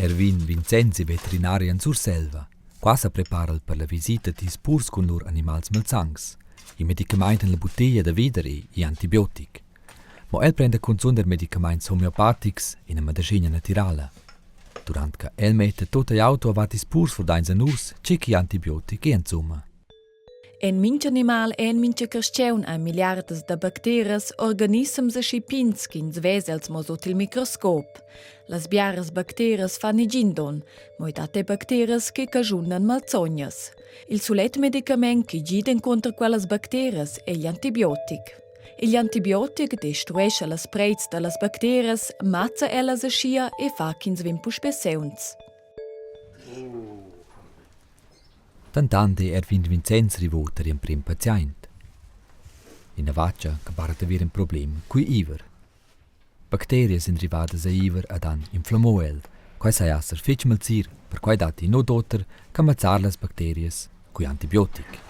Erwin Vincenzi veterinari en Surselva. Qua sa prepara el per la visita dils purs cun lur animals malsangs. Il medicament en la buttiglia da veder ei igl antibiotic. Mo el prenda cunzun er medicaments homeopatics, ina medeschina natirala. Durant che el metta tut egl auto avat ils purs vurdeins a nus, tge che antibiotic è insumma. En mintga animal e en mintga carstgaun hai milliardas da bacterias, organissems aschi pigns ch'ins vesa els mo sut il microscop. Las biaras bacterias fan negin donn, mo i dat er bacterias che caschunan malsognas. Il sulet medicament che gida encunter quellas bacterias è gl'antibiotic. Igl antibiotic destruescha las preits da las bacterias, mazza ellas aschia e fa ch'ins vegn puspè sauns. Dentant ei Erwin Vincenz rivau tar igl emprem pazient. Ina vacha che para d'haver in problem cugl iver. Bacterias ein rivadas egl iver ed han inflammau el. Quei sai esser fetg malsir, perquei datti nuot oter che mazzar las bacterias cugl antibiotic.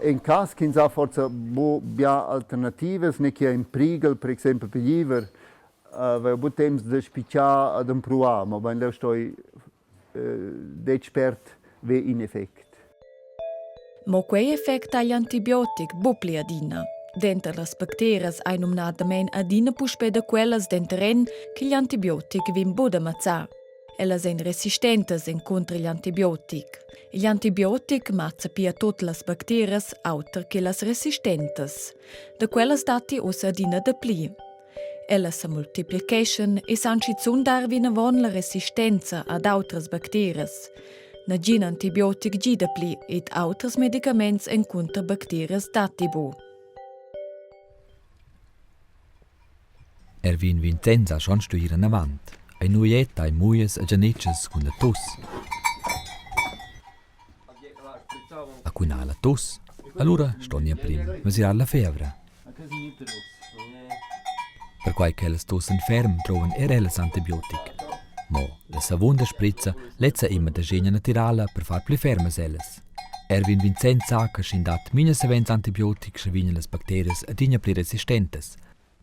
In cas ch'ins ha forsa bu bia alternativas, ne che ha in prighel, per exempel per iver, aveva bu temps da spitgar ad empruar, mobein leu stoi detg spert ver in effect. Mo quei effect ha igl antibiotic buc pli adina. Denter las bacterias ei numnadamein adina puspei da quellas denteren ch'igl antibiotic vegn buc da mazzar. Ellas ein resistentas encunter igl antibiotic. Igl antibiotic mazza pia tut las bacterias auter che las resistentas. Da quellas datti ussa adina dapli. Ellas sa multiplicheschan e san schizun dar vinavon la resistenza ad autras bacterias. Nagin antibiotic gida pli ed auters medicaments encunter bacterias datti buc. Erwin Vincenz ha schon stuì ir enavant. Ei nuietta ei muias e gianetschas cun la tuss. A cun ha la tuss, allura ston emprim mesirar la fevra. Perquai ch'ellas tussen ferm drovan er ellas antibiotic. Mo la savunda sprizza lezza ei medeschina natirala per far pli fermas ellas. Erwin Vincenz sa che sch'in dat memia savens antibiotic sche vegnan las bacterias adina pli resistentas.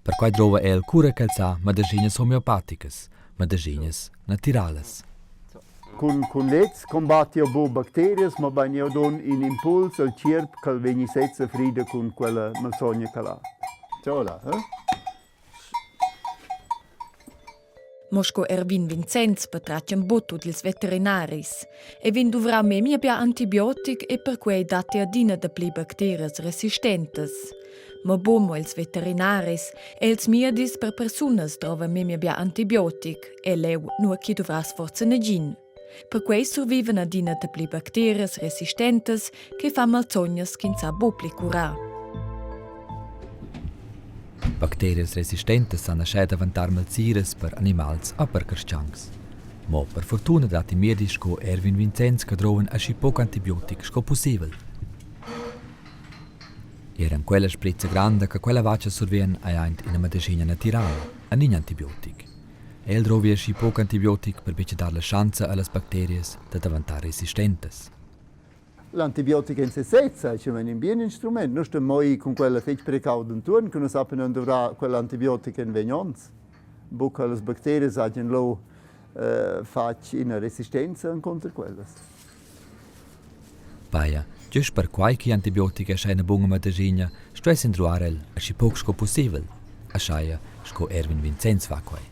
Perquai drova el cura ch'el sa medeschinas homeopaticas, medeschinas natiralas. Cun, cun lez combatti eu bu bacterias, mabain eu dun in impuls al tgierp ch'el vegni sez a frida cun quella malsogna ch'el ha. Ciao là, eh? Mo sco Erwin Vincenz patratgan buc tut ils veterinaris. Ei vegn duvrà memia bia antibiotic e perquei datti adina dapli bacterias resistentas. Mo buc mo ils veterinaris, els miedis per persunas drovan memia bia antibiotic e leu nua ch'i duvrass forsa negin. Perquei survivan adina dapli bacterias resistentas che fan malsognas ch'ins sa buc pli curar. Bacterias resistentas san aschia daventar malsiras per animals e per carstgauns. Mo per fortuna datti miedis sco Erwin Vincenz che drovan aschi pauc antibiotic sco pusseivel. Era en quella sprezza granda che quella vacha survien ei aint ina medeschina natirala, en in antibiotic. El drovi aschi pauc antibiotic per buca dar la schanza allas bacterias da daventar resistentas. L'antibiotica in sesezza è in bien instrument. Nus stem mo ir cun quella fetg precaut entuorn, che nus sappien duvrar quell'antibiotica in vegn onns. Buca las bacterias hagien leu fatg ina resistenza encunter quellas. Paja, gest perquai che antibiotica è ina buna medeschina, stuessin druar el aschi pauc sco pusseivel, aschia sco Erwin Vincenz fa quei.